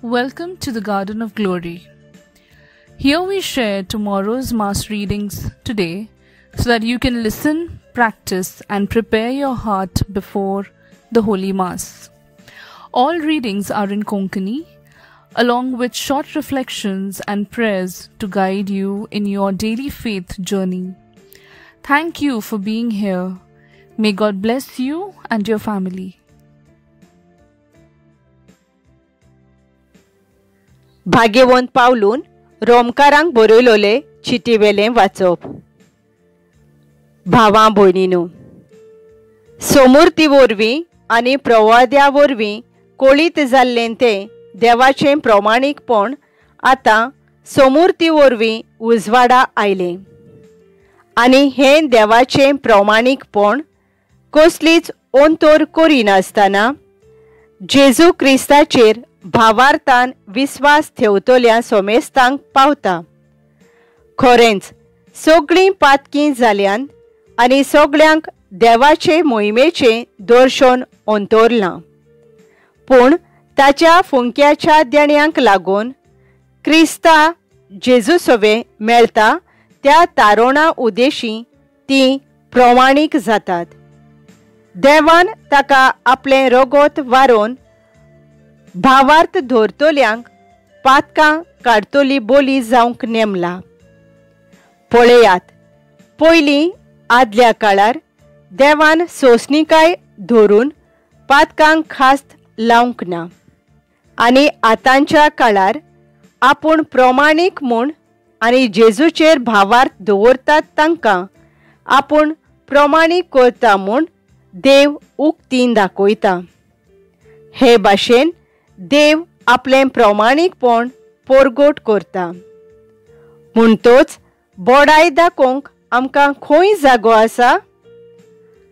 Welcome to the Garden of Glory. Here we share tomorrow's Mass readings today so that you can listen, practice and prepare your heart before the Holy Mass. All readings are in Konkani, along with short reflections and prayers to guide you in your daily faith journey. Thank you for being here. May God bless you and your family. भाग्यवंत पावलून रोमकारांक बरयलोले चिटीवेलें वाचप. भावां भयणीनू, सोमुर्ती वरवीं आनी प्रवाद्या वरवीं कोळीत जाल्लें तें देवाचें प्रमाणीकपण आतां सोमुर्ती वरवीं उजवाडा आयलें आनी हें देवाचें प्रमाणीकपण कसलीच अंतर करिनासतना जेजू क्रिस्ताचेर भावार्थान विस्वास ठेवतल्या सोमेस्तांक पावता. खरेंच सगळीं पातकीं जाल्यान आनी सगळ्यांक देवाचे मोहिमेचें दर्शन अंतरलां, पूण ताच्या फुंक्याच्या देण्यांक लागून क्रिस्ता जेजू सवे मेळटा त्या तारोणा उदेशी तीं प्रमाणीक जातात. देवान ताका आपलें रगत वारोवन भावार्थ धरतल्यांक पातकां काडतली बोली जावंक नेमला. पळयात, पयलीं आदल्या काळार देवान सोंसणीकाय धरून पातकांक खास्त लावंक ना आनी आतांच्या काळार आपूण प्रमाणीक म्हूण आनी जेजूचेर भावार्थ दवरतात तांकां आपूण प्रमाणीक करता म्हूण देव उक्तीन दाखयता. हे भाशेन देव आपलें प्रमाणीकपण परगट करता. म्हणटोच बोडाय दाखोवंक आमकां खंय जागो आसा?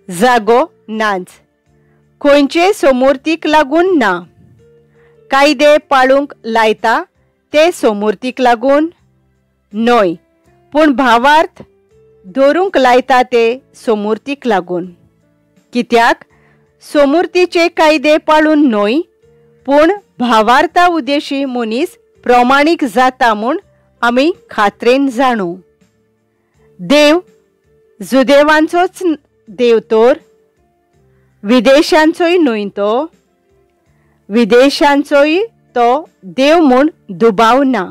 जागो नाच. खंयचे सोमुर्तीक लागून ना. कायदे पाळूंक लायता ते सोमुर्तीक लागून न्हय, पूण भावार्थ धरूंक लायता ते सोमुर्तीक लागून. कित्याक सोमुर्तीचे कायदे पाळून न्हय, पूण भावार्था उद्देशी मनीस प्रमाणीक जाता म्हूण आमी खात्रेन जाणू. देव जुदेवांचोच देव तर विदेशांचोय न्हय, तो विदेशांचोय तो देव म्हूण दुबाव ना.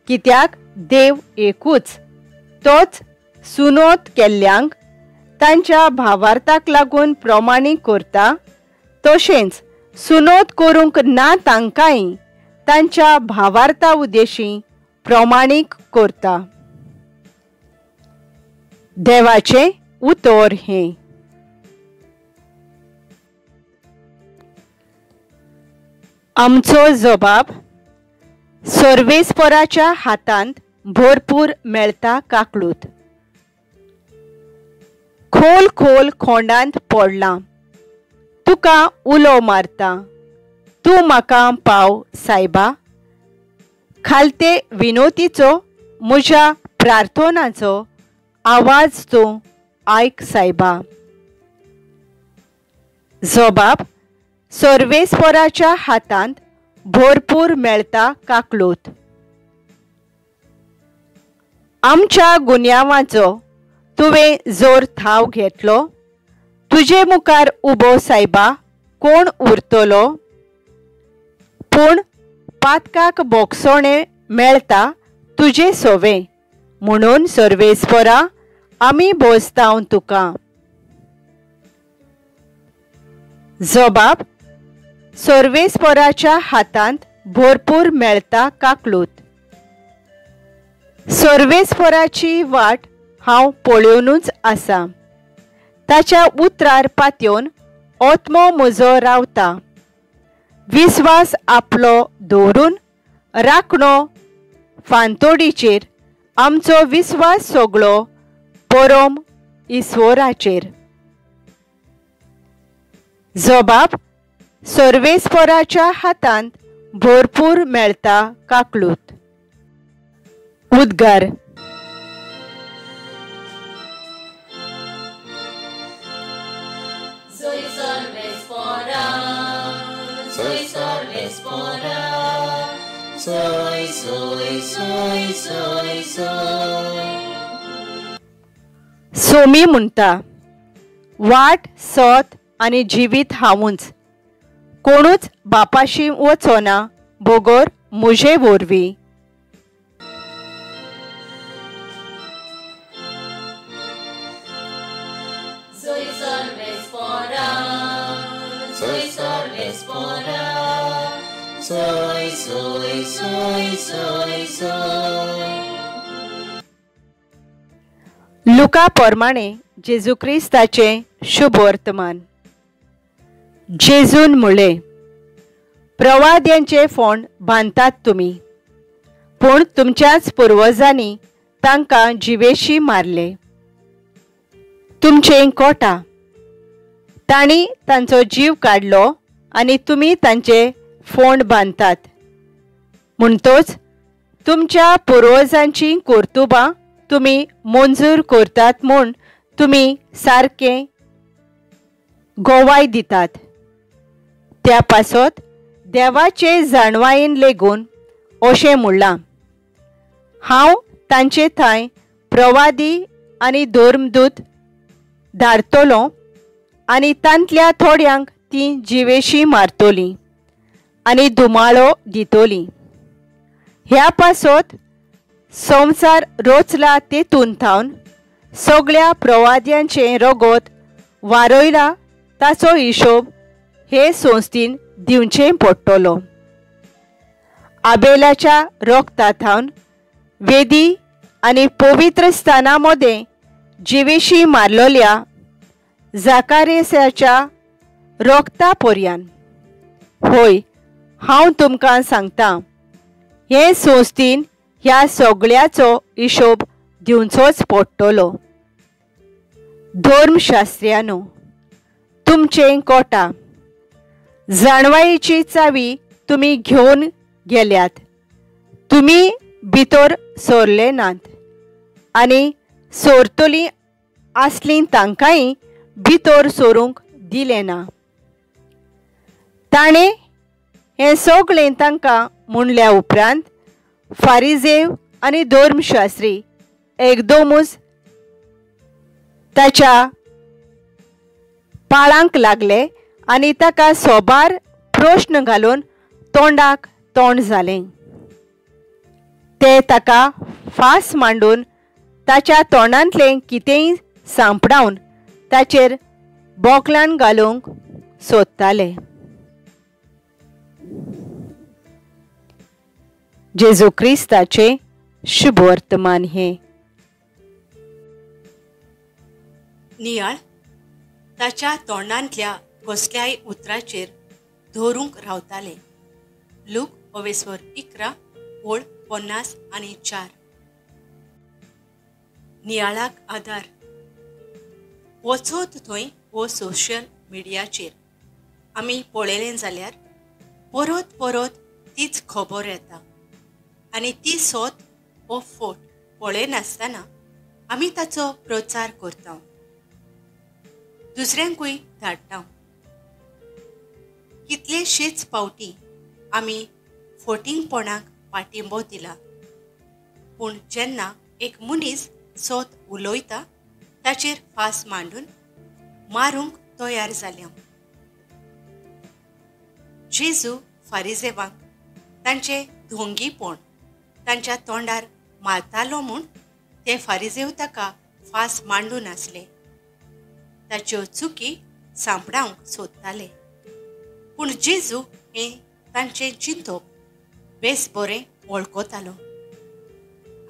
कित्याक देव एकूच, तोच सुनोत केल्ल्यांक तांच्या भावार्थाक लागून प्रमाणीक करता, तशेंच सुनोत करूंक ना तांकांय तांच्या भावार्था उद्देशी प्रमाणीक करता. देवाचें उतर हें. आमचो जबाब सर्वेस्पराच्या हातांत भरपूर मेळटा काकळूत. खोल खोल खोंडांत पडलां, तुका उलो मारता, तूं म्हाका पाव सायबा. खालते विनोतीचो म्हज्या प्रार्थनाचो आवाज तूं आयक सायबा. जबाब सर्वेस्पराच्या हातांत भरपूर मेळटा काकळूत. आमच्या गुन्यांवाचो तुवें जोर थाव घेतलो, तुजे मुखार उबो सायबा कोण उरतलो? पूण पातकाक बोगसोणें मेळटा तुजे सोवे, म्हणून सर्वेस्परा आमी भोजताव तुका. जबाब सर्वेस्पराच्या हातांत भरपूर मेळटा काकळूत. सर्वेस्पराची वाट हांव पळोवनूच आसा, ताच्या उतरार पातयेवन आत्मो म्हजो रावता. विस्वास आपलो दवरून राखणो फांतोडीचेर आमचो विस्वास सगळो परम ईश्वराचेर. जबाब सर्वेस्पराच्या हातांत भरपूर मेळटा काकळूत. उद्गार. Soy Sarvespora, soy Sarvespora. सोय सोय सोय सोय सोय. सोमी म्हणटा, वाट सत आनी जिवीत हांवूच, कोणूच बापाशी वचोना बगर म्हजे वरवीं. Soy sorvespora, soy soy soy soy soy. लुका प्रमाणे जेजू क्रिस्ताचें शुभ वर्तमान. जेजून म्हळें, प्रवाद्यांचे फोंड बांदतात तुमी, पूण तुमच्याच पुर्वजांनी तांकां जिवेशी मारले. तुमचें कोटा, तांणी तांचो जीव काडलो आनी तुमी तांचे फोंड बांदतात. म्हणटोच तुमच्या पुर्वजांची कर्तुबां तुमी मंजूर करतात म्हूण तुमी सारकें गोवाय दितात. त्या पासत देवाचे जाणवायेन लेगून अशें म्हणलां, हांव तांचे थंय प्रवादी आनी धर्मदूत धाडटलो आनी तांतल्या थोड्यांक तीं जिवेशी मारतलीं आनी धुमाळो दितलीं. ह्या पासत संवसार रोचला तेतून थावन सगळ्या प्रवाद्यांचें रगत वारयला ताचो हिशोब हे संस्थेन दिवचें पडटलो. आबेलाच्या रगता थावन वेदी आनी पवित्र स्थाना मदें जिवेशी मारलेल्या जाकारेसाच्या रगता पर्यान. होय, हांव तुमकां सांगता, हे संस्थेन ह्या सगळ्याचो हिशोब दिवचोच पडटलो. धर्मशास्त्र्यानो, तुमचें कोटा, जाणवायेची चावी तुमी घेवन गेल्यात, तुमी भितर सरले नात आनी सरतलीं आसलीं तांकांय भितर सरूंक दिलें ना. ताणें हें सगळें तांकां म्हणल्या उपरांत फारिजेव आनी धर्मशास्त्री एकदमूच ताच्या पाळांक लागले आनी ताका सोबार प्रश्न घालून तोंडाक तोंड जालें. ते ताका फास मांडून ताच्या तोंडांतलें कितेंय सांपडावन ताचेर बोकलान घालूंक सोदताले. जेजू क्रिस्ताचें शुभ वर्तमान हें. नियाळ ताच्या तोंडांतल्या कसल्याय उतराचेर धरूंक रावताले. लूक ओवेस्वर 11 ओळ 50 आनी 4. नियाळाक आदार. वचत थंय वो सोशल मिडियाचेर आमी पळयलें जाल्यार परत परत तीच खबर येता आनी ती सत वो फोट पळयनासतना आमी ताचो प्रचार करता, दुसऱ्यांकूय धाडटा. कितलेशेच पावटी आमी फोटिंगपणाक पाठिंबो दिला, पूण जेन्ना एक मनीस सत उलयता ताचेर फास मांडून मारूंक तयार जाल्या. जेजू फारिजेवांक तांचें धोंगीपण तांच्या तोंडार मारतालो म्हूण ते फारिजेव ताका फास मांडून आसले, ताच्यो चुकी सांपडावंक सोदताले. पूण जेजू हें तांचें चिंतप बेस बरें वळखतालो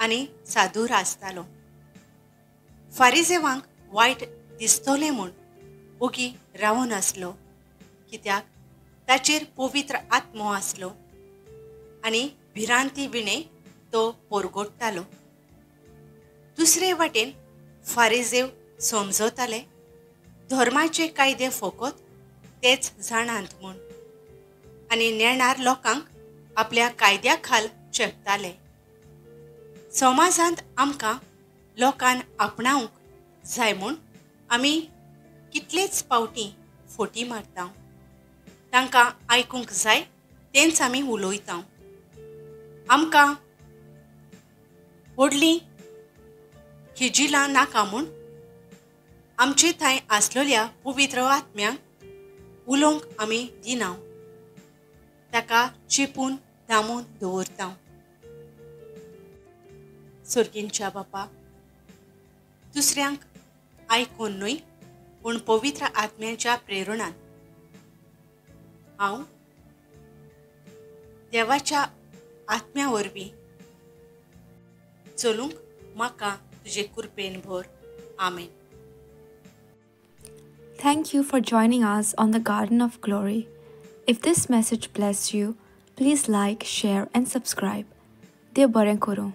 आनी सादूर आसतालो. फारिजेवांक वायट दिसतलें म्हूण ओगी रावन आसलो, कित्याक ताचेर पवित्र आत्मो आसलो आनी भिरांती विणें तो पोरगोडटालो. दुसरे वाटेन फारिजेव समजताले धर्माचे कायदे फकत तेच जाणांत म्हूण आनी नेणार लोकांक आपल्या कायद्या खाल चेपताले. समाजांत आमकां लोकान आपणावंक जाय म्हूण आमी कितलेच पावटी फोटी मारता, तांकां आयकूंक जाय तेंच आमी उलयता. आमकां व्हडलीं खिजिलां नाका म्हूण आमचे थंय आसलेल्या पवित्र आत्म्यांक उलोवंक आमी दिना, ताका चेपून दामून दवरता. सर्गींच्या बापा, दुसऱ्यांक आयकून न्हय पूण पवित्र आत्म्याच्या प्रेरणान हांव देवाच्या आत्म्या वरवीं चलूंक म्हाका तुजे कृपेन भर. आमेन. Thank you for joining us on the Garden of Glory. If this message blessed you, please like, share and subscribe. देव बरें करूं.